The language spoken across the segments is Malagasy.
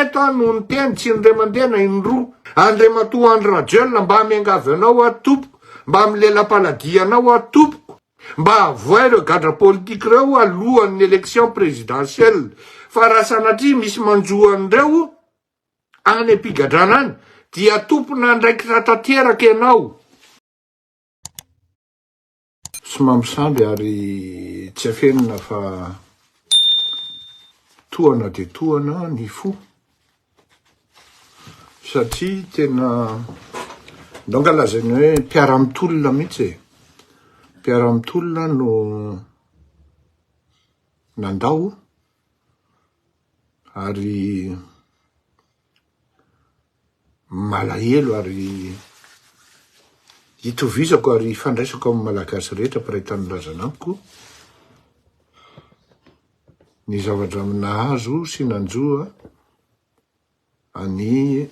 Teto aho no niteny tsy indray mandeha na indroa. Andriamatoa Andry Rajoelina mba miangavy anao aho tompoko, mba milela-paladia anao aho tompoko, mba avoay ireo gadra politique ireo alohan'ny élection présidentielle fa raha sanatria misy manjo an'ireo any am-pigadrana any dia tompon'andraikitra tanteraka ianao. Somambisamby ary tsy afenina fa tohana dia tohana ny fo satria tena donc lazaina hoe mpiara-mitolona mihitsy e, mpiara-mitolona no nandao ary malahelo ary itovizako ary ifandraisako amin'ny Malagasy rehetra mpiray tanindrazana amiko ny zavatra nahazo sy nanjo an'i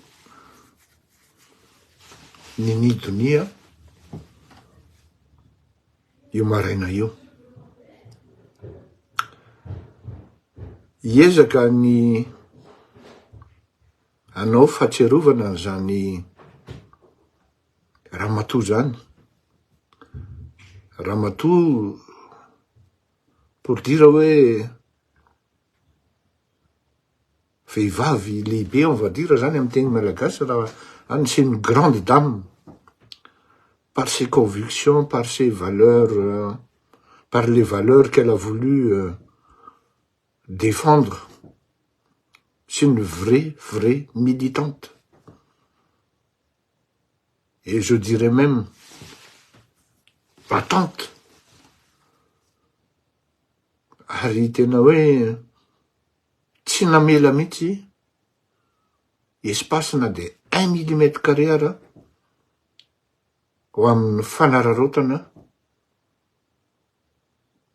Nini Donia io maraina io. Hiezaka ny hanao fahatsiarovana an'izany ramatoa izany. Ramatoa pour dire hoe vehivavy lehibe on va dire zany amin'ny teny malagasy raha any c'est une grande dame par ses convictions, par ses valeurs, par les valeurs qu'elle a voulu défendre. C'est une vraie, vraie militante. Et je dirais même battante. Ary tena hoe tsy namela mihitsy espace na dia un millimètre carré ara ho amin'ny fanararaotana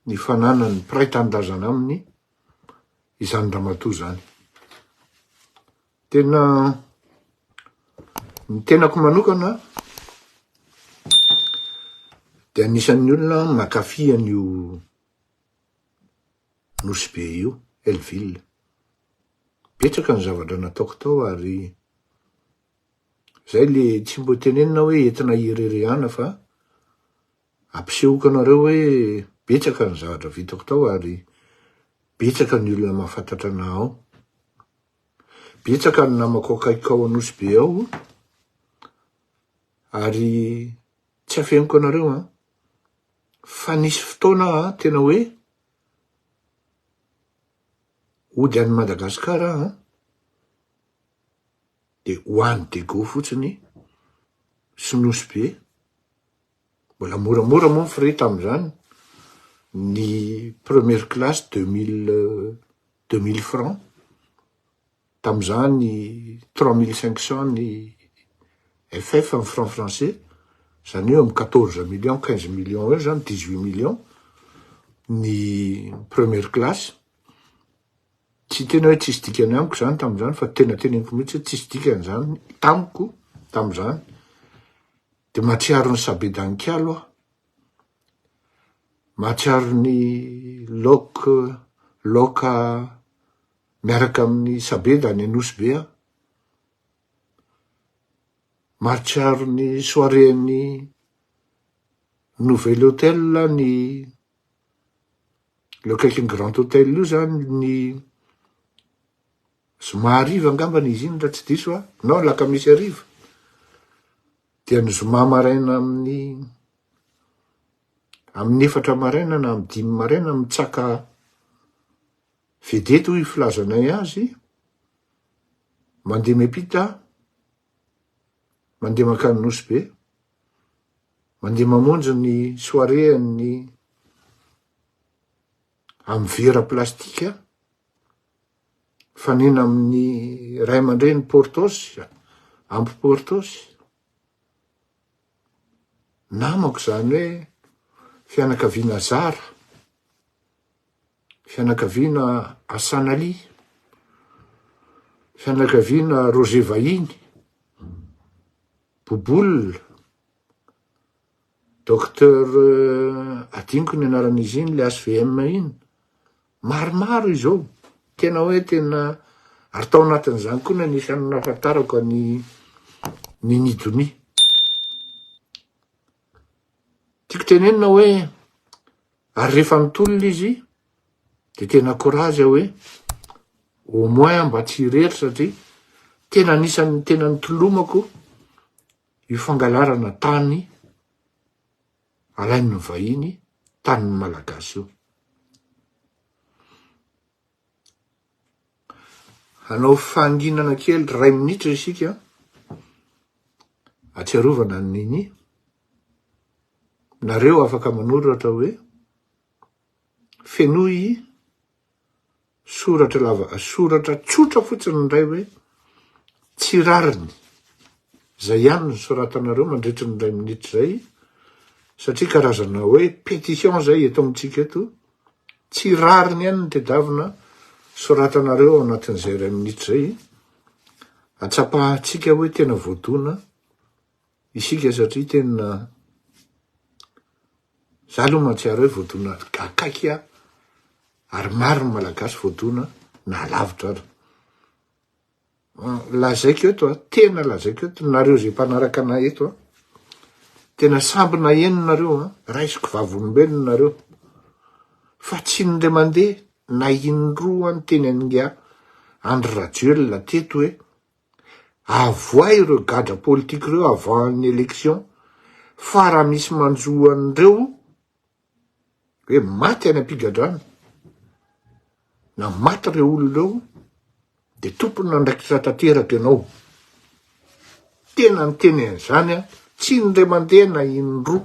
ny fananan'ny mpiray tanindrazana aminy izany ramatoa izany. Tena ny tenako manokana dia anisan'ny olona mankafy an'io Nosy Be io, Hellville. Betsaka ny zavatra nataoko tao ary zay le tsy mbo tenenina hoe entina hirerehana fa ampisehoko anareo hoe betsaka ny zavatra vitako tao ary betsaka ny olona mahafantatra anah ao. Betsaka ny namako akaiky ao Nosy Be ao ary tsy afeniko anareo an, fa nisy fotoana aho tena hoe hody any Madagascar aho an, de ho any Diego fotsiny sy Nosy Be, mbola moramora moa ny frais tamin'izany, ny première classe 2000 2000 francs, tamin'izany 3500 ny FF ny franc français, zany hoe eo amin'ny 14 millions, 15 millions eo zany, 18 millions ny première classe. Tsy tena hoe tsisy dikany amiko zany tamin'izany fa tena teneniko mihitsy hoe tsisy dikany zany tamiko tamin'izany. De mahatsiaro ny Sabedanikalo aho. Mahatsiaro ny laoka laoka miaraka amin'ny Sabeda any Anosy be aho. Mahatsiaro ny soirée ny Nouvel Hotel ny eo akaikin'ny Grand Hotel io zany ny zoma hariva angambany izy iny raha tsy diso aho, non alakamisy hariva. Dia ny zoma maraina amin'ny amin'ny efatra maraina na amin'ny dimy maraina mitsaka vedety hoy filazanay azy, mandeha miampita, mandeha mankany Nosy Be, mandeha mamonjy ny soirée an'ny amin'ny vera plastika, mifanena amin'ny ray aman-dreny Portos, ampy Portos. Namako izany hoe fianakaviana Zara, fianakaviana Hassan Ali, fianakaviana Roger Vahiny, Bouboule, Docteur adinoko ny anaran'izy iny, le HVM iny. Maromaro izao, tena hoe tena Ary tao anatin'izany koa no anisan'ny nahafantarako an'i Nini Donia. Tiako tenenina hoe ary rehefa nitolona izy de tena courage aho hoe au moins mba tsy irery satria tena anisan'ny tena nitolomako io fangalarana tany alain'ny vahiny tanin'ny Malagasy io. Hanao fahanginana kely iray minitra isika atsiarovana an'i Nini. Nareo afaka manoratra hoe fenoy soratra lava soratra tsotra fotsiny indray hoe tsy rariny. Zay ihany no soratanareo mandritry ny iray minitra izay satria karazana hoe pétition zay eto amintsika eto. Tsy rariny ihany ny tedavina soratanareo ao anatin'izay iray minitra izay. Atsapahantsika hoe tena voadona isika satria tena za aloha mahatsiaro hoe voadona akaiky aho ary maro ny Malagasy voadona na lavitra ary. Lazaiko eto a, tena lazaiko eto, nareo izay mpanaraka anay eto a, tena samby naheno nareo a, raisiko vavolombelona nareo, fa tsy indray mandeha na indroa niteny an'ingahy Andry Rajoelina teto hoe avoahy ireo gadra politika ireo avant ny élection fa raha misy manjo an'ireo hoe maty any am-pigadrana na maty ireo olona ireo de tompon'andraikitra tanteraka ianao. Tena niteny an'izany aho, tsy indray mandeha na indroa.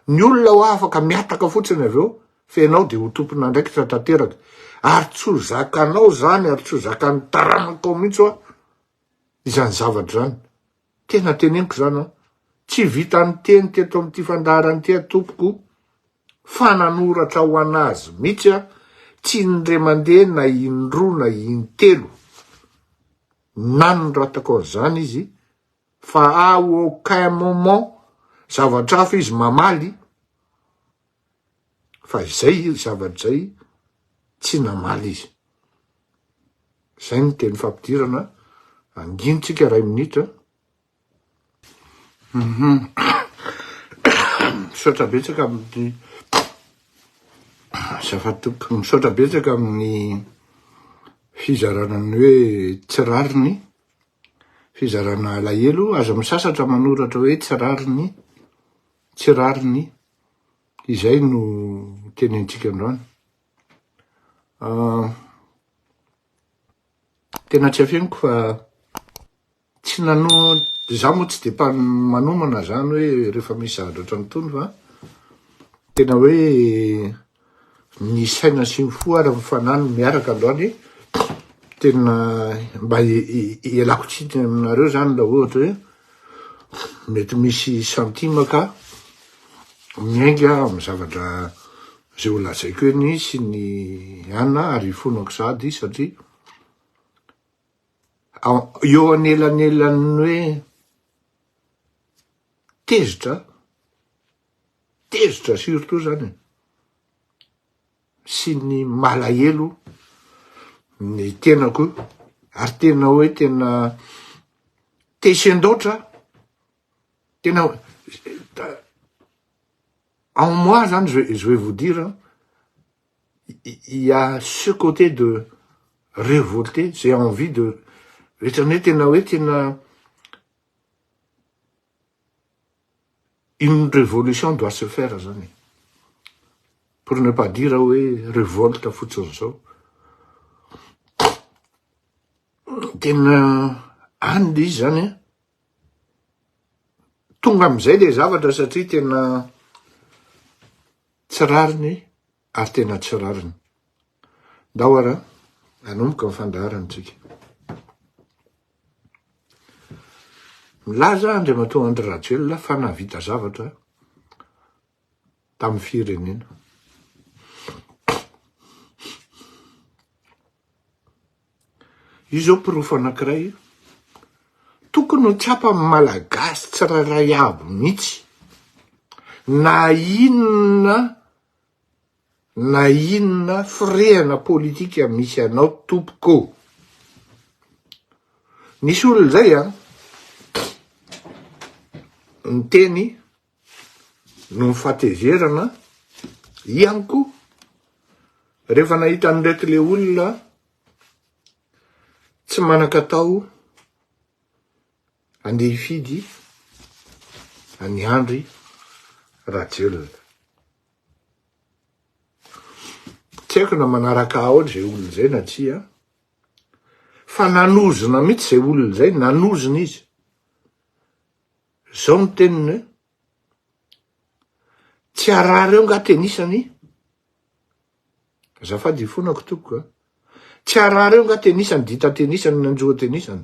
Ny olona hoa afaka mihataka fotsiny avy eo fa ianao de ho tompon'andraikitra tanteraka. Ary tsy ho zakanao izany ary tsy ho zakan'ny taranakao mihitsy hoa izany zavatra izany. Tena teneniko izany an! Tsy vitan'ny teny teto amin'ity fandaharana ity aho tompoko fa nanoratra ho an'azy mihitsy aho, tsy indray mandeha na indroa na intelo nanoratako an'izany izy fa à aucun moment zavatra hafa izy mamaly fa izay zavatra izay tsy namaly izy. Zay ny teny fampidirana, angino tsika ray minitra. Misaotra betsaka amin'ny azafady tompoko, misaotra betsaka amin'ny fizarana ny hoe tsy rariny, fizarana alahelo, aza misasatra manoratra hoe tsy rariny, tsy rariny, izay no tenentsika androany. Tena tsy afeniko fa tsy nano, za moa tsy de manomana zany hoe rehefa misy zavatra ohatran'itony fa tena hoe ny saina sy ny fo ary ny fanahy no miaraka androany, tena mba ialako tsiny aminareo zany raha ohatra hoe mety misy centime ka miainga amin'ny zavatra Izay ho lazaiko eny sy ny ana ary ifonako sahady satria eo anelanelan'ny hoe tezitra, tezitra surtout zany e, sy ny malahelo ny tenako ary tena hoe tena te-sendaotra, tena En moi zany je je vais vous dire il y a ce côté de révolté, j'ai envie de ohatrany hoe tena hoe tena une révolution doit se faire zany e, pour ne pas dire hoe révolte fotsiny zao. Tena any le izy zany an. Tonga amin'izay le zavatra satria tena tsy rariny ary tena tsy rariny. Ndao ara hanomboka ny fandaharana tsika. Milaza Andriamatoa Andry Rajoelina fa nahavita zavatra tamin'ny firenena. Io zao porofo anankiray tokony ho tsapan'ny Malagasy tsirairay avy mihitsy na inona na inona firehana politika misy anao tompoko. Nisy olona izay an, niteny noho ny fahatezerana ihany koa rehefa nahita an'ireto le olona tsy manan-katao andeha hifidy an'i Andry Rajoelina. Tsy haiko na manaraka ahy izay olona izay na tsia, fa nanozona mihitsy izay olona izay, nanozona izy. Zao ny teniny hoe, tsy harary eo nga tenisany? Azafady ifonako tompoko a. Tsy harary eo nga tenisany, dita tenisany, nanjo tenisany.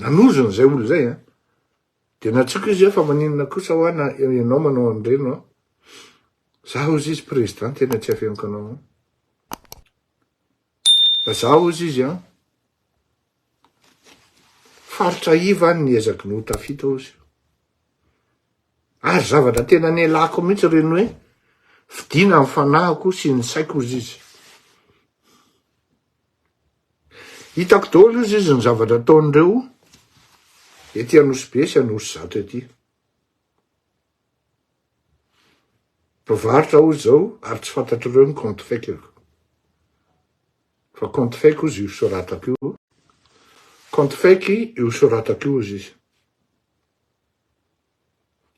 Nanozona izay olona izay an. Dia nantsoiko izy hoe fa maninona kosa hoa na ianao manao an'ireny an. Za hozy izy président tena tsy afeniko anao an. Fa za hozy izy an. Faritra iva any ny ezaky ny ho tafita hozy. Ary zavatra tena nialako mihitsy ireny hoe fidina ny fanahiko sy ny saiko hozy izy. Hitako daholo hozy izy ny zavatra ataon'ireo ety Anosibe sy Anosizato ety. Mpivarotra hozy izao ary tsy fantatr'ireo ny compte fake-ko. Fa compte fake hozy io soratako io. Compte fake io soratako io hozy izy.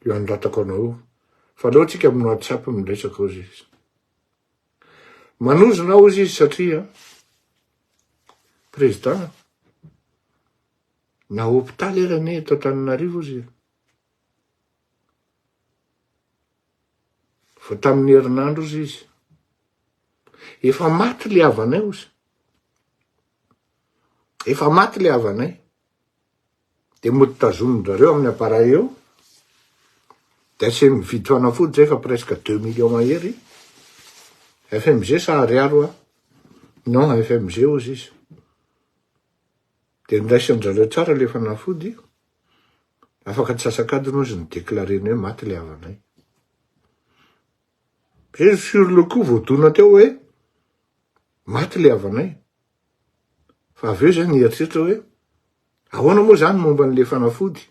Io anoratako anao io. Fa aleo tsika amin'ny WhatsApp miresaka hozy izy. Manozona hozy izy satria président na hopitaly era anie eto Antananarivo hozy. Vao tamin'ny herinandro hozy izy. Efa maty le havanay hozy. Efa maty le havanay. De mody tazomin-drareo amin'ny appareil eo. De asainy mividy fanafody zay fa presque deux millions mahery. FMG sa ariary hoa? Non, FMG hozy izy. De niraisin-drareo tsara le fanafody. Afaka antsasak'adiny hozy ny déclaré-ny hoe maty le havanay. Zay sur le coup voadona teo hoe maty le havanay. Fa avy eo zay nieritreritra hoe ahoana moa zany momba an'le fanafody.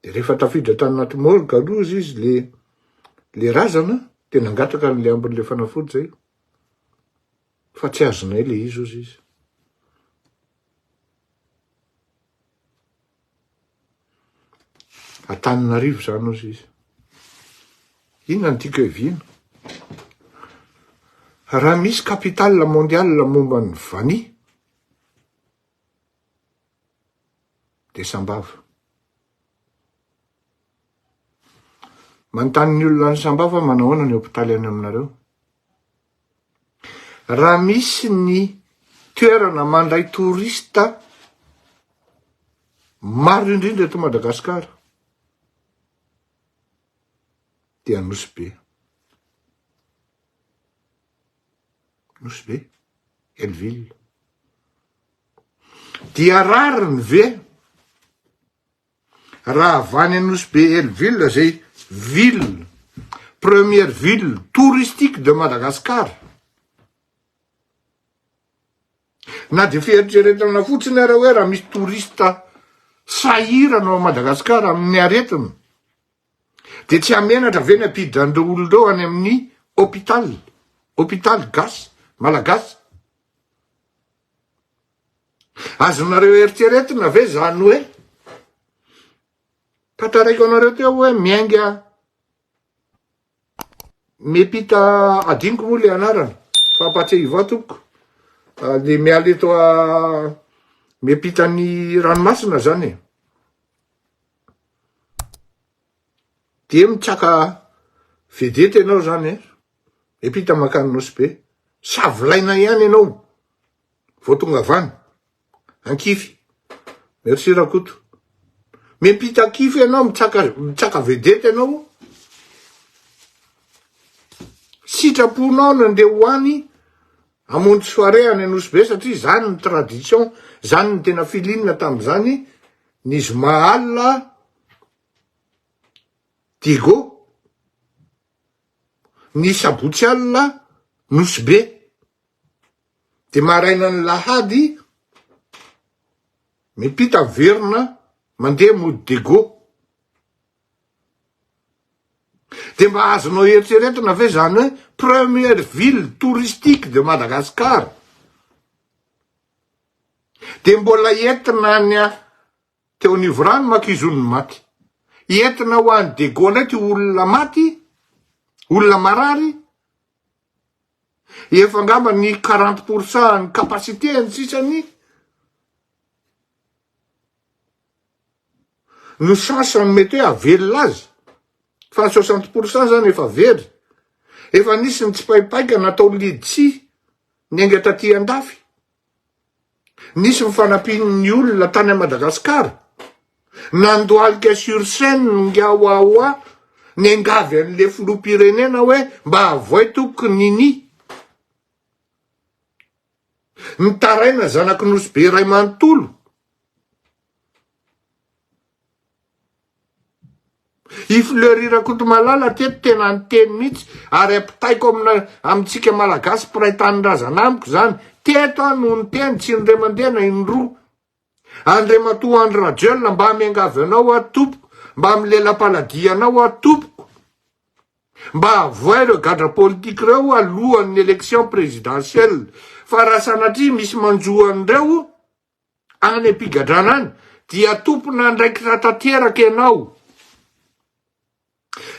De rehefa tafiditra tany anaty morgue aloha izy izy le le razana de nangataka an'le ambin'le fanafody zay fa tsy azonay le izy ozy izy. Antananarivo izany ozy izy. Inona no tiako hiaviana? Raha misy capitale mondiale momba ny vanille dia Sambava. Manontany ny olona any Sambava manahoana ny hopitaly any aminareo? Raha misy ny toerana mandray touriste maro indrindra eto Madagasikara dia Nosy Be. Nosy Be, Hellville. Dia rariny ve Raha avy any Anosibe Hellville izay ville, première ville touristique de Madagascar, na dia fieritreretana fotsiny ara hoe raha misy touriste sahirana ao Madagascar amin'ny aretina, dia tsy hamenatra ve ny hampiditra an'ireo olona ireo any amin'ny hôpital, hôpital gasy, malagasy? Azonareo eritreretina ve zany hoe tantaraiko anareo teo hoe miainga miampita adinoko moa le anarana fa ampatsiahivo ahy tompoko ah, le miala eto a miampita ny ranomasina zany e de mitsaka vedety ianao zany e miampita mankany Nosy Be savilaina ihany ianao Vao tonga avy any. Ankify. Merci Rakoto. Miampita ankify ianao, mitsaka, mitsaka vedette ianao. Sitraponao no andeha ho any hamonjy soirée any Nosy Be satria zany ny tradition, zany ny tena feeling tamin'izany, ny zoma alina, Diego, ny sabotsy alina. Nosy Be. De marainan'ny lahady miampita miverina mandeha mody Diego. De mba azonao eritreretina ve zany hoe première ville touristique de Madagascar de mbola entina any teo Anivorano manko izy hono no maty. Entina ho any Diego ndray ty olona maty, olona marary, efa angamba ny 40 pour cent ny capacité ny sisany no chance ny mety hoe havelona azy fa ny 60 pour cent zany efa very. Efa nisy ny tsipaipaika natao lidsi niainga taty andafy. Nisy ny fanampian'ny olona tany Madagascar. Nandohalika sur scène ingahy Wawa niangavy an'le filoham-pirenena hoe mba avoay tompoko Nini. Nitaraina zanak'i Nosy Be iray manontolo. I Fleury Rakotomalala teto tena niteny mihitsy ary ampitaiko amina amintsika Malagasy mpiray tanindrazana amiko izany. Teto aho no niteny tsy indray mandeha na indroa. Andriamatoa Andry Rajoelina mba miangavy anao aho tompoko, mba milela-paladia anao aho tompoko. Mba avoay ireo gadra politique ireo alohan'ny élection présidentielle fa raha sanatria misy manjo an'ireo any am-pigadrana any dia tompon'andraikitra tanteraka ianao.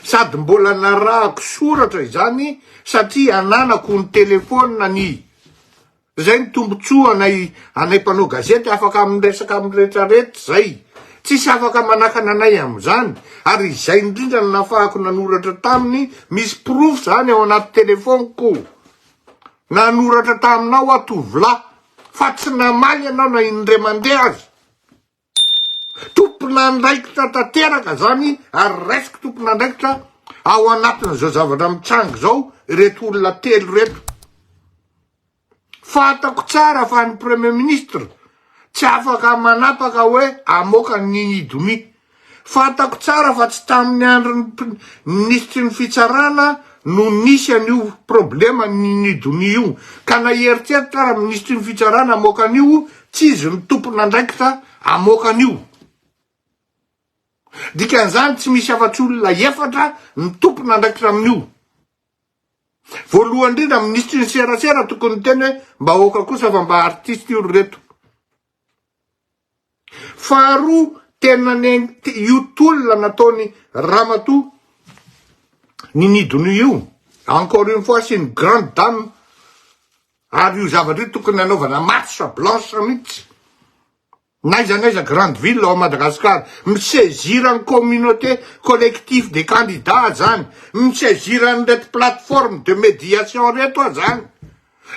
Sady mbola narahako soratra izany satria ananako ny telephone ny. Zay ny tombotsoa anay anay mpanao gazety afaka miresaka amin'ny retraretra zay. Tsisy afaka manakana anay amin'izany ary izay indrindra no nafahako nanoratra taminy, misy porofo zany ao anaty telephone-ko. Nanoratra taminao aho tovolahy fa tsy namaly ianao na indray mandeha aza. Tompon'andraikitra tanteraka zany ary raisiko tompon'andraikitra ao anatin'izao zavatra mitranga izao ireto olona telo ireto. Fantako tsara fa ny premier ministre tsy afaka manapaka hoe amoaka ny Nidonia. Fantako tsara fa tsy tamin'ny andron'ny minisitry ny fitsarana no nisy an'io problema Ninidonia io. Ka na hieritreritra ara minisitry ny fitsarana hamoaka an'io, tsy izy no tompon'andraikitra hamoaka an'io. Dikan'izany tsy misy afa-tsy olona efatra ny tompon'andraikitra amin'io. Voalohany indrindra minisitry ny serasera tokony niteny hoe mba aoka kosa fa mba artiste io ry reto. Faharoa, tena io tolona nataony ramatoa Nini Donia io, encore une fois c'est une grande dame, ary io zavatra io tokony hanaovana marche blanche mihitsy, n'aiza n'aiza grande ville ao Madagascar, mi-saisir ny communauté collectif des candidats zany, mi-saisir an'ireto plateforme de médiation reto aho zany.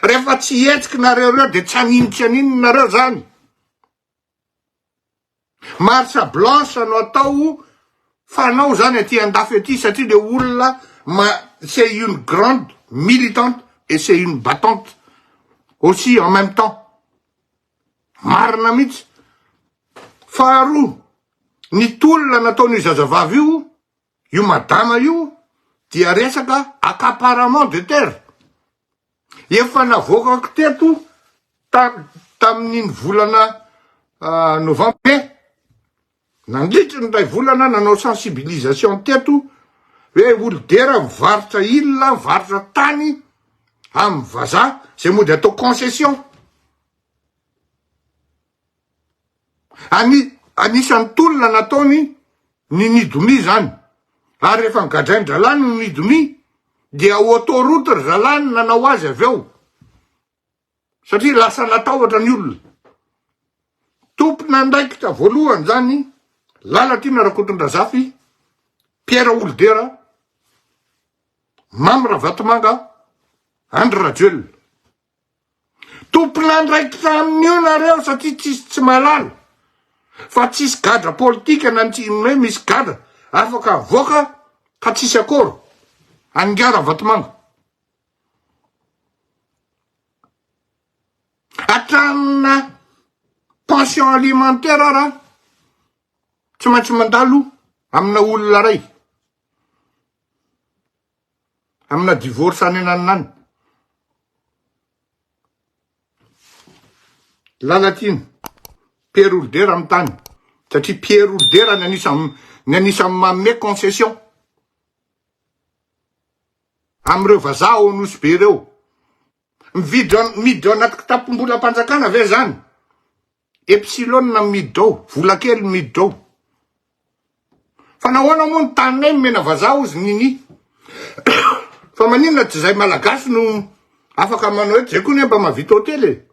Rehefa tsy hihetsiky nareo reo de tsy hanino tsy haninona nareo zany. Marche blanche no atao fanao zany aty andafy aty satria le olona ma c'est une grande militante et c'est une battante aussi en même temps. Marina mihitsy. Faharoa, ny tolona nataon'io zazavavy io, io madama io dia resaka accaparement de terre. Efa navoakako teto tamin'iny volana novembre, nandritry ny iray volana nanao sensibilisation teto hoe olodera mivarotra île, mivarotra tany amin'ny vazaha izay mody atao concession. Ani, anisan'ny tolona nataony ny Nidonia izany. Ary rehefa nogadrain-drahalahy ny Nidonia, dia autoroute ry zalahy no nanao azy avy eo. Satria lasa natahotra ny olona. Tompon'andraikitra voalohany izany Lalatiana Rakotondrazafy, Pierre Houlder, Mamy Ravatomanga, Andry Rajoelina. Tompon'andraikitra amin'io nareo satria tsisy tsy mahalala fa tsisy gadra politika na ny hoe misy gadra afaka avoaka ka tsisy accord an'ingahy Ravatomanga. Hatramina pension alimentaire ara tsy maintsy mandalo amina olona ray. Amina divorce any ananona any. Lalatiana, Pierre Houlder amin'ny tany, satria Pierre Houlder ny anisan'ny ny anisan'ny manome concession amin'ireo vazaha ao Nosy Be ireo. Mividy miditra ao anaty kitapom-bolam-panjakana ve zany? Epsilon miditra ao, vola kely miditra ao. Fa nahoana moa ny taninay nomena vazaha ozy Nini? Fa maninona tsy zay malagasy no afaka manao eto, zay koa ne mba mahavita hotely e.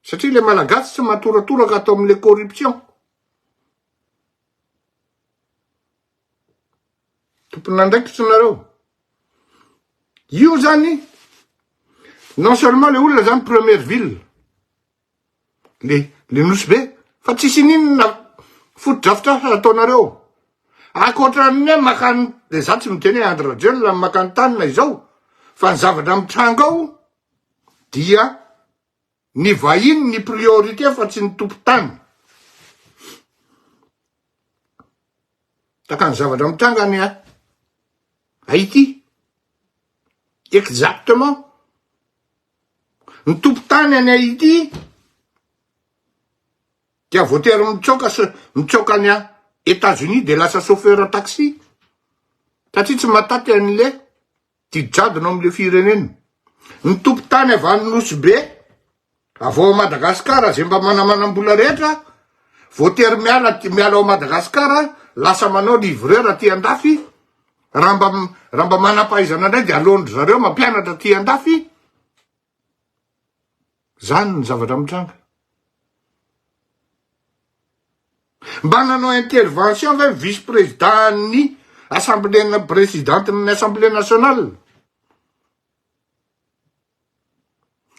Satria le malagasy tsy matoratoraka ato amle corruption. Tompon'andraikitra nareo. Io zany non seulement le olona zany première ville le le Nosy Be fa tsisy ininona fotodrafitrasa ataonareo. Ankoatran'ny hoe maka ny de za tsy miteny hoe Andry Rajoelina maka ny tany na izao fa ny zavatra mitranga ao dia ny vahiny ny priorité fa tsy ny tompon-tany. Tahaka ny zavatra mitranga any Haiti. Exactement. Ny tompon-tany any Haiti dia voatery mitsoaka sy mitsoaka any Etats-Unis dia lasa chauffeur taxi satria tsy mataty an'le didy jadona ao am'le firenena. Ny tompon-tany avy any Nosy Be Avy ao Madagascar zay mba manamanam-bola rehetra voatery miala miala ao Madagascar lasa manao livreur aty andafy raha mba raha mba manam-pahaizana indray de aleon-dry zareo mampianatra aty andafy zany ny zavatra mitranga mba nanao intervention ve vice président ny assemblée présidente ny assemblée nationale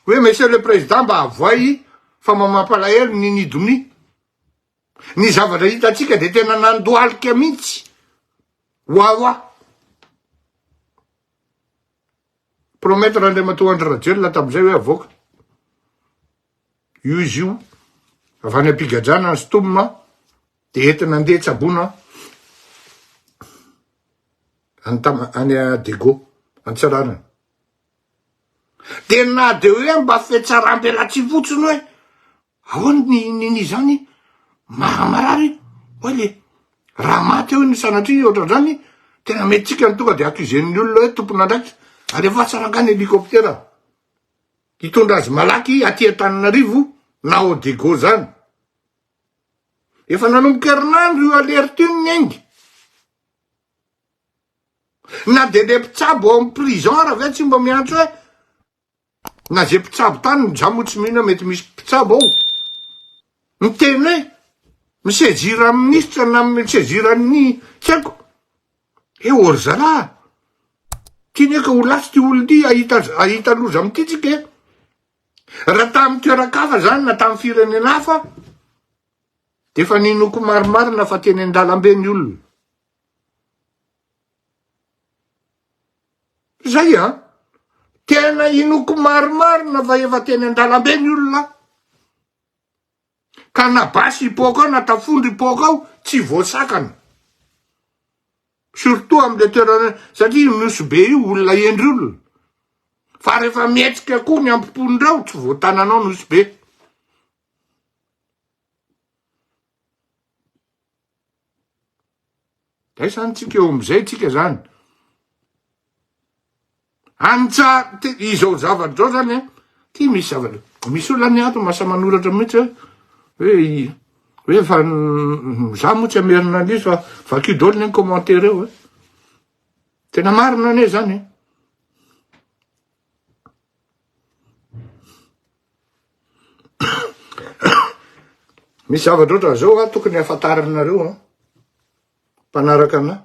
Hoe monsieur le président mba avoay fa mamampalahelo ny nidonia. Ny zavatra hitantsika dia tena nandohalika mihitsy. Wawa. Promettre Andriamatoa Andry Rajoelina tamin'izay hoe avoaka. Io izy io, avy any am-pigadrana ny Stom dia entina andeha tsaboina any Tama- any Diego, Antsiranana. Dia na dia hoe mba fihatsaram-belatsihy fotsiny hoe ahoana ny ny ny izany mahamarary hoe le raha maty eo ny sanatria ohatran'izany tena mety tsika ny tonga dia accuser-n'ny olona hoe tompon'andraikitra alefa tsara angaha ny hélicoptère hitondra azy malaky aty Antananarivo na ao Diego zany efa nanomboka herinandro io alerte io ny enga Na dia le mpitsabo ao amin'ny prison ara ve tsy mba miantso hoe na ze mpitsabo tany, za moa tsy mino hoe mety misy mpitsabo ao, miteny hoe mi-saisir ny minisitra na mi-saisir ny tsy haiko, eh ô ry zalahy, ty ne ka ho lasa ty olona ty, hahita hahita loza amin'ity tsika e. Raha tamin'ny toeran-kafa zany na tamin'ny firenena hafa, de efa ninoako marimarina fa teny an-dalambe ny olona. Zay an! Tena inoako marimarina fa efa teny an-dalambe ny olona ka na basy hipoaka ao na tafondro hipoaka ao tsy voasakana. Surtout amle toerana satria io Nosy Be io olona hendry olona fa rehefa mihetsika koa ny ampopon'ireo tsy voatananao Nosy Be. Zay zany tsika eo amizay tsika zany. Antsa izao zavatra zao zany eh, ty misy zavatra misy olona any ato masa manoratra mihitsy hoe hoe hoe fa za moa tsy amerina an'izy fa vakio daholo ny commentaire eo eh. Tena marina anie zany eh. Misy zavatra ohatran'izao a tokony hafantarinareo an, mpanaraka anah.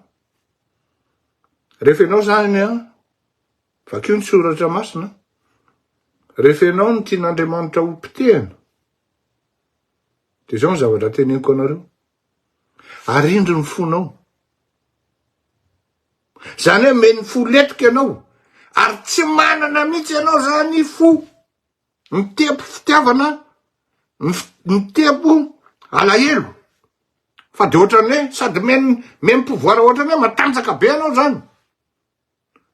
Rehefa ianao zany an, vakio ny soratra masina, rehefa ianao no tian'Andriamanitra ho potehina, de zao ny zavatra teneniko anareo, arindry ny fonao. Zany hoe omeny fo letroka ianao ary tsy manana mihitsy ianao zany fo mitempo fitiavana, mitempo alahelo fa de ohatran'ny hoe sady meny meny pouvoir ohatran'ny hoe matanjaka be ianao zany.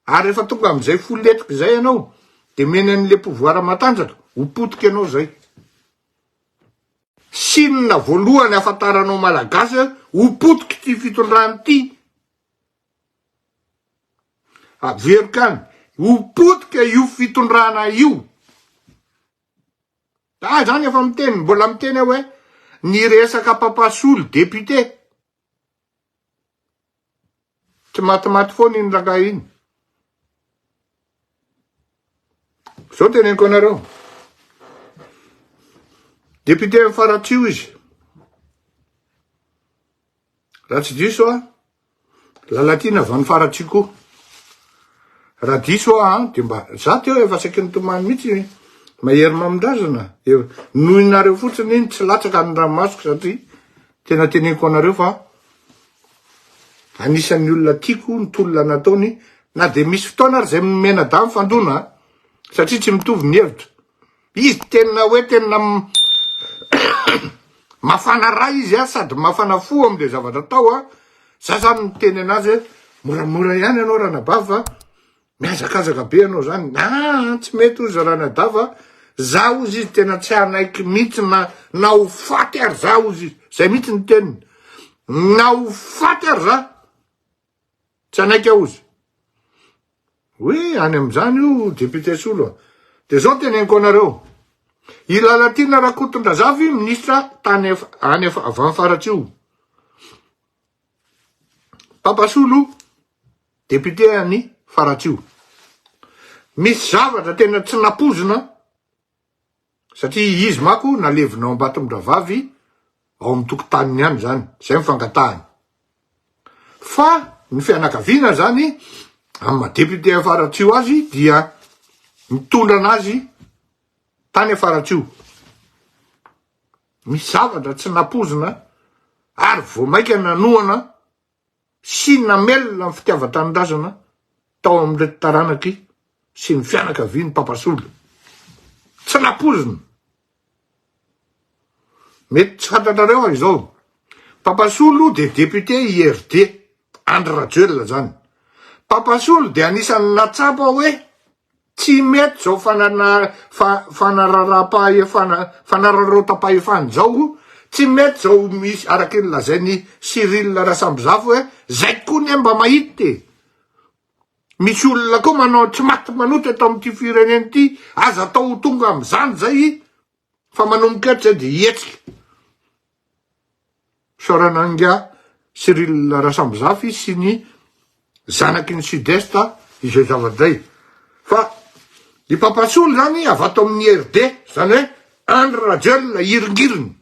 Ary rehefa tonga amin'izay fo letika izay ianao, dia omeny an'ilay pouvoir matanjaka, ho potika ianao izay. Signe voalohany ahafantaranao Malagasy hoe ho potika ity fitondrana ity. Averiko any, ho potika io fitondrana io. Za zany efa miteny, mbola miteny aho hoe ny resaka Papasolo député. Tsy matimaty foana iny rangahy iny. Zao teneniko anareo. Député an'i Faratsiho izy. Raha tsy diso aho, Lalatiana avy any Faratsiho koa. Raha diso aho an, dia mba, za teo efa saiky nitomany mihitsy, mahery mamindrazana, nohinareo fotsiny iny, tsy latsaka ny ranomasoko satria tena teneniko anareo fa anisan'ny olona tiako ny tolona nataony, na dia misy fotoana ary zay mianadahy mifandona an, satria tsy mitovy ny hevitra. Izy tena hoe tena mafana ra izy a, sady mafana fo amle zavatra atao a, za zany miteny anazy hoe moramora ihany ianao ranabavy fa mihazakazaka be ianao zany, aa tsy mety ozy ranadahy fa za ozy izy tena tsy hanaiky mihitsy na na ho faty ary za ozy izy, zay mihitsy ny teniny, na ho faty ary za. Tsy hanaiky aho ozy. Oui, any amin'izany io député Solo a. Dia zao teneniko anareo. I Lalatiana Rakotondrazafy ministra tany any avy any Faratsiho. Papa Solo député any Faratsiho. Misy zavatra tena tsy nampoizina Satria izy mako nalevina ao Ambatomidravavy ao amin'ny tokotaniny ihany izany, izay ny fangatahany. Fa ny fianakaviana izany, amin'ny maha député Faratsiho azy dia nitondra anazy tany Faratsiho. Misy zavatra tsy nampoizina ary vao maika nanohana sy namelona ny fitiavan-tanindrazana tao amin'ireto taranaky sy ny fianakavian'i Papasolo. Tsy nampoizina. Mety tsy fantatrareo fa izao, Papasolo dia député IRD, Andry Rajoelina zany. Papasolo dia anisan'ny natsapa hoe Tsy mety zao fanararaotam-pahefana izao, tsy mety zao misy araky ny lazain'i Cyril Rasambozafy hoe zay koa ne mba mahita e! Misy olona koa manao tsy maty manota eto amin'ity firenena ity, aza atao ho tonga amin'izany zay fa manomboka eto zay de hihetsika. Isaorana an'ingahy Cyril Rasambozafy sy ny zanaky ny Sud Est izay zavatra izay. Fa i Papa Solo zany avy ato amin'ny IRD, zany hoe Andry Rajoelina hiringiriny,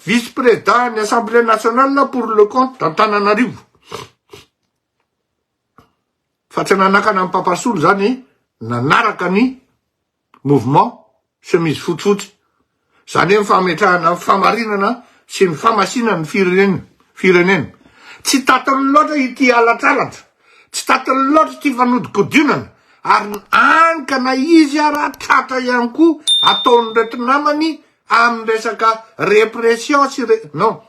vice président ny Assemblée nationale pour le compte d'Antananarivo. Fa tsy nanakana an'i Papa Solo zany nanaraka ny mouvement chemise fotsifotsy, zany hoe ny fametrahana ny famarinana sy ny famasinana ny firenena, firenena. Tsy tatiny loatra ity halatralatra, tsy tatiny loatra ity fanodikodinana, ary any ka na izy ara tratra ihany koa ataon'ireto namany amin'ny resaka répression sy re, non,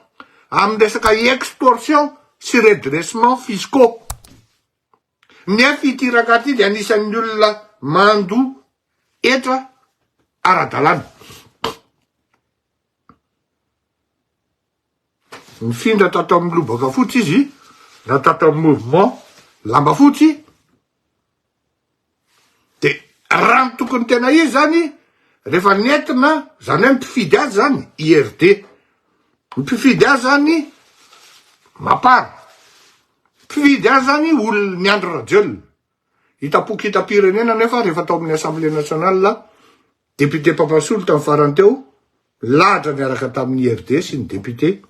amin'ny resaka extorsion sy redressement fiscaux. Nefa ity rangahy ity dia anisan'ny olona mandoa hetra ara-dalàna. Nifindra tato amin'ny lobaka fotsy izy, na tato amin'ny mouvement lamba fotsy, de raha ny tokony tena izy zany, rehefa nentina, zany hoe mpifidy azy zany, IRD, mpifidy azy zany, Mapar, Mpifidy azy zany olon'i Andry Rajoelina. Hitam-poko hitam-pirenena nefa rehefa tao amin'ny Assemblée nationale, député Papasolo tamin'ny farany teo, nilahatra niaraka tamin'ny IRD sy ny député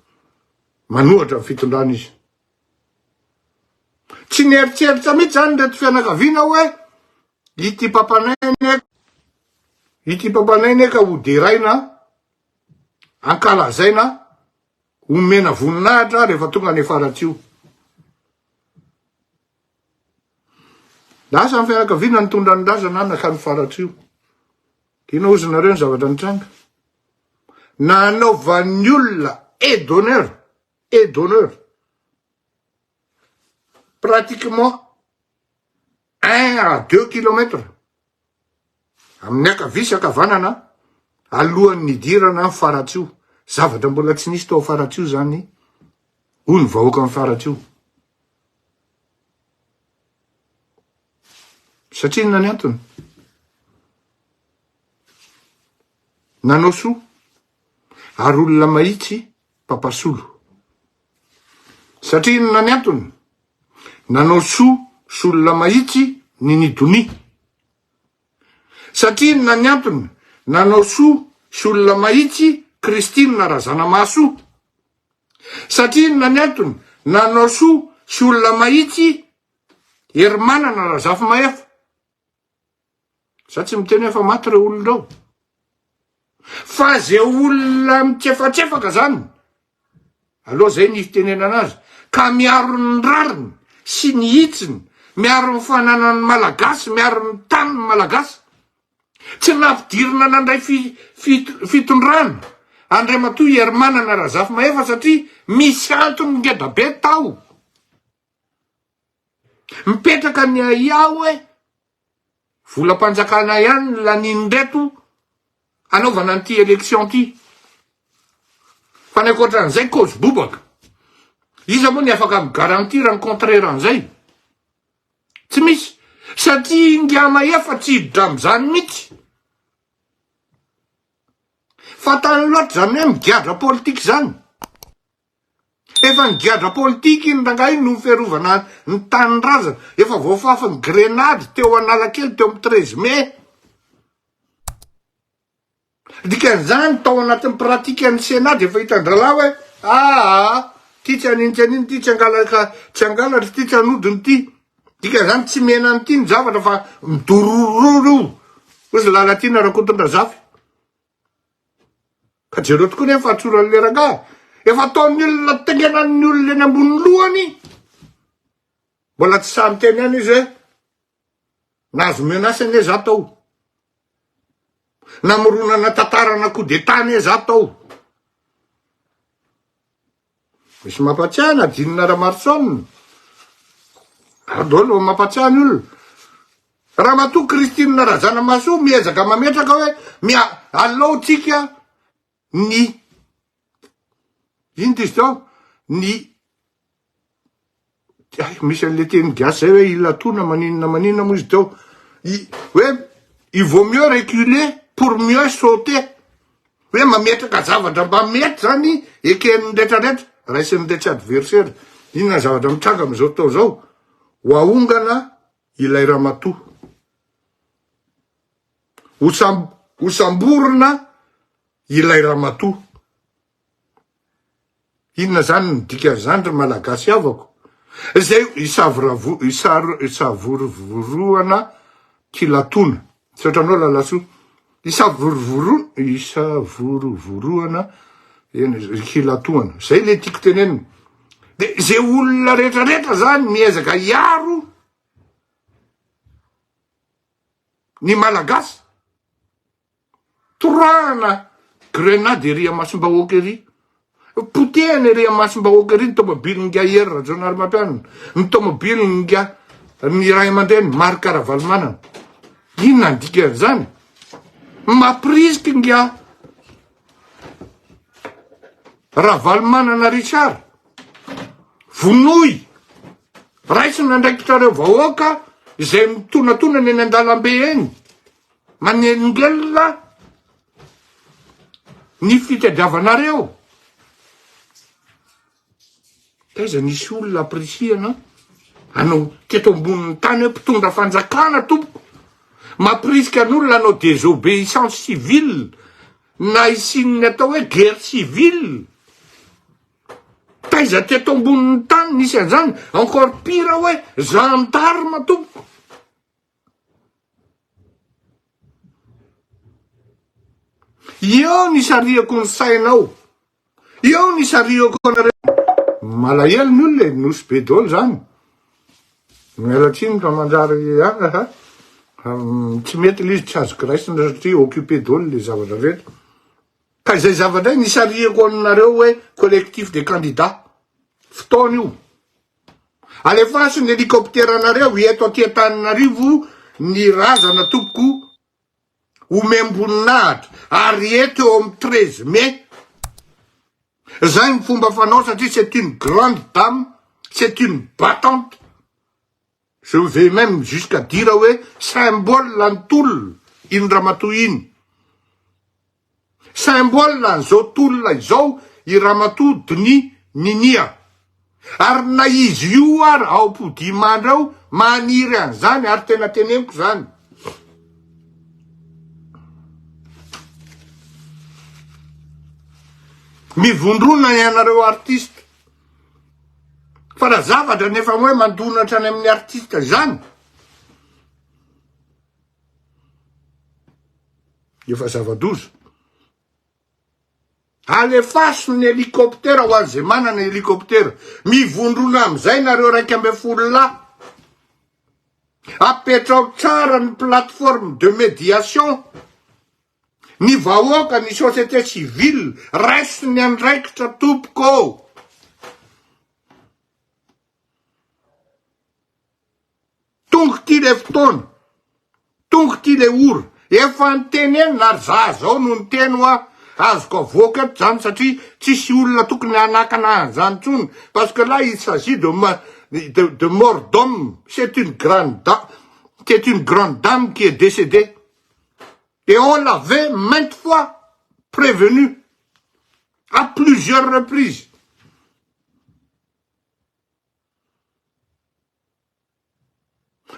manohatra ny fitondrana izy. Tsy nieritreritra mihitsy zany ireto fianakaviana hoe ity papanay anie, ity papanay anie ka ho deraina, ankalazaina Omena voninahitra rehefa tonga any Faratsiho. Lasa ny fianakaviana nitondra ny razana nankany Faratsiho. Inona ozy nareo ny zavatra nitranga? Nanaovan'ny olona haie d'honneur, haie d'honneur. Pratiquement un. à deux kilomètres amin'ny ankavia sy ankavanana alohan'ny hidirana ny Faratsiho. Zavatra mbola tsy nisy tao Faratsiho zany hoy ny vahoakan'i Faratsiho. Satria inona ny antony? Nanao soa ary olona mahitsy Papasolo. Satria inona ny antony? Nanao soa sy olona mahitsy Nini Donia. Satria inona ny antony? Nanao soa sy olona mahitsy Christine Razanamahasoa. Satria inona ny antony? Nanao soa sy olona mahitsy Herimanana Razafimahefa. Za tsy miteny hoe efa maty ireo olona ireo. Fa ze olona mitsefatsefaka zany, aloha zay ny fitenenana azy, ka miaro ny rariny sy ny hitsiny, miaro ny fananan'ny Malagasy, miaro ny tanin'ny Malagasy. Tsy nampidirina nandray fi, fi, fitondrana Andriamatoa Herimanana Razafimahefa satria misy antony ngeda be tao. Mipetraka ny ahiahy hoe volam-panjakana ihany no lanian'ireto hanaovana an'ity élection ity. Fa ny ankoatran'izay cause bobaka. Iza moa ny afaka mi-garantir ny contraire an'izay? Tsy misy. Satria ingahy Mahefa tsy hiditra amin'izany mihitsy. Fantany loatra izany hoe migadra politika izany. Efa nigadra politika iny rangahy iny noho ny fiarovana ny tanindrazana. Efa voafafin'ny grenady teo Analakely teo amin'ny 13 mai. Dikan'izany tao anatin'ny pratique ny Sénat dia efa hitan-drahalahy hoe aa ty tsy hanino tsy hanino ty tsy hangalatra tsy hangalatra ty tsy hanodina ty. Dikan'izany tsy mihena an'ity ny zavatra fa midorororo io. Hoy ry Lalatiana Rakotondrazafy. Ka jereo tokoa anie ny fahatsoran'ilay rangahy. Efa ataon'ny olona tengenan'ny olona eny ambony lohany. Mbola tsy sahy miteny ihany izy hoe nahazo menace anie za tao. Namoronana tantarana coup d'état anie za tao. Misy mampatsiahy na Dina Ramarson. Ary daholo mampatsiahy ny olona. Ramatoa Christine Razanamahasoa miezaka mametraka hoe mia alao tsika ny ino ty izy teo ny Ay, misy an'le teny gasy zay hoe ilatona maninona maninona moa izy teo. I, hoe il vaut mieux reculer pour mieux sauter. Hoe mametraka zavatra mba mety zany eken'ny retraretra, raisin'ny retsy adversaire. Inona ny zavatra mitranga amin'izao fotoana izao? Ho ahongana ilay ramatoa. Ho sam- ho samborina ilay ramatoa. Inona zany ny dikan'izany ry Malagasy havako? Izay isavoravo, isaro, isavorovoroana kilatona. Misaotra anao Lalasoa. Isavorovoro, isavorovoroana eny, kilatoana. Zay le tiako tenenina. De ze olona retraretra zany miezaka hiaro ny Malagasy. Torahana grenade ery amasom-bahoaka ery. Potehana ery amasom-bahoaka ery ny tomobilin'ingahy Hery Rajaonarimampianina, ny tomobilin'ingahy ny ray aman-dreny Marc Ravalomanana. Inona ny dikan'izany? Mampirisika ingahy Ravalomanana Richard. Vonoy! Raiso ny andraikitrareo vahoaka izay mitonatonana eny an-dalambe eny. Manelingelina ny fitadiavanareo. Taiza nisy olona ampirisihana hanao teto ambonin'ny tany hoe mpitondra fanjakana tompoko. Mampirisika ny olona hanao désobéissance civile na hisian'ny atao hoe guerre civile. Taiza teto ambonin'ny tany nisy an'izany? Encore pire hoe gendarme tompoko. Eo ny isarihako ny sainao. Eo ny isarihako anareo. Malahelo ny olona e, nosy be daholo zany. Miala tsiny fa manjary any fa tsy mety le izy tsy azoko raisina satria occupé daholo le zavatra rehetra. Ka izay zavatra izay nisarihako anareo hoe collectif des candidats. Fotoana io. Alefaso ny hélicoptère nareo eto aty Antananarivo ny razana tompoko omem-boninahitra ary eto eo amin'ny 13 mai. Zay ny fomba fanao satria c'est une grande dame, c'est une battante. Je vais même jusqu'à dire hoe symbole ny tolona iny ramatoa iny. Symbole an'izao tolona izao i ramatoa Donia Ninia. Ary na izy io ary ao Podimandry ao maniry an'izany ary tena teneniko izany. Mivondrona ianareo artiste. Fa raha zavatra nefa hoe mandona hatrany amin'ny artiste izany. Efa zava-doza. Alefaso ny hélicoptère ho an'izay manana hélicoptère. Mivondrona amin'izay nareo 11 lahy. Apetrao tsara ny plateforme de médiation. Ny vahoaka, ny société civile, raiso ny andraikitra tompoko ô! Tonga ity le fotoana, tonga ity le ora, efa nitenenina ary za zao no niteny hoa, azoko avoaka eto zany satria tsisy olona tokony hanakana an'izany intsony parce que là il s'agit de de de mort d'homme, c'est une grande dame, c'est une grande dame qui est décédée. Et on l'avait maintes fois prévenu à plusieurs reprises.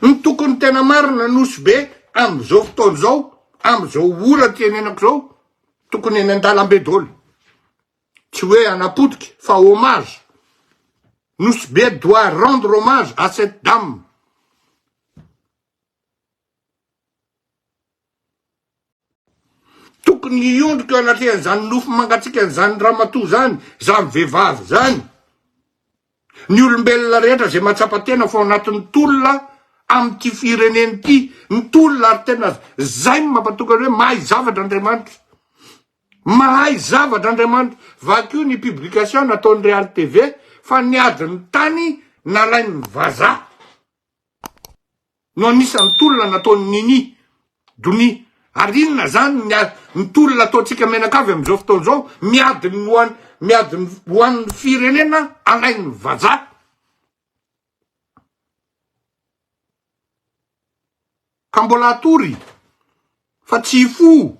Ny tokony tena marina Nosy Be amin'izao fotoana izao, amin'izao ora tenenako izao, tokony eny an-dalambe daholo. Tsy hoe hanapotika fa hommage. Nosy Be doit rendre hommage à cette dame. Tokony hiondrika eo anatrehan'izany nofo mangatsiakan'izany ramatoa izany, izany vehivavy izany, ny olombelona rehetra izay mahatsapa tena fa ao anatin'ny tolona amin'ity firenena ity, ny tolona ary tena izay no mampatonga ny hoe mahay zavatra Andriamanitra. Mahay zavatra Andriamanitra. Vakio ny publication nataon'ny Real TV fa ny adin'ny tany nalain'ny vazaha. no anisan'ny tolona nataon'i Nini Donia. Ary inona zany ny ny tolona ataontsika mianakavy amin'izao fotoana izao? Miady ny ho an miady ny ho an'ny firenena alain'ny vazaha. Ka mbola hatory fa tsy hifoha.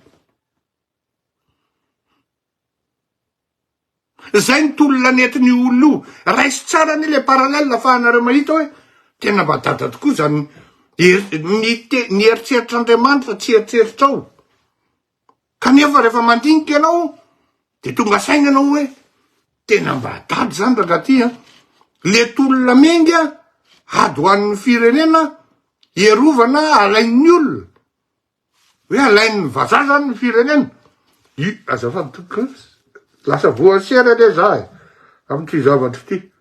Zay ny tolona nentin'io olona io. Raiso tsara anie le parallèle afahanareo mahita hoe tena mba dada tokoa zany ny te ny eritreritr'Andriamanitra tsy eritreritrao. Kanefa rehefa mandinika ianao de tonga saina ianao hoe tena mba dada zany rangaha ty an. Le tolona menga ady ho an'ny firenena hiarovana alain'ny olona. Hoe alain'ny vazaha zany ny firenena? I, azafady tompoko, lasa voasera anie za e, amin'ity zavatra ity.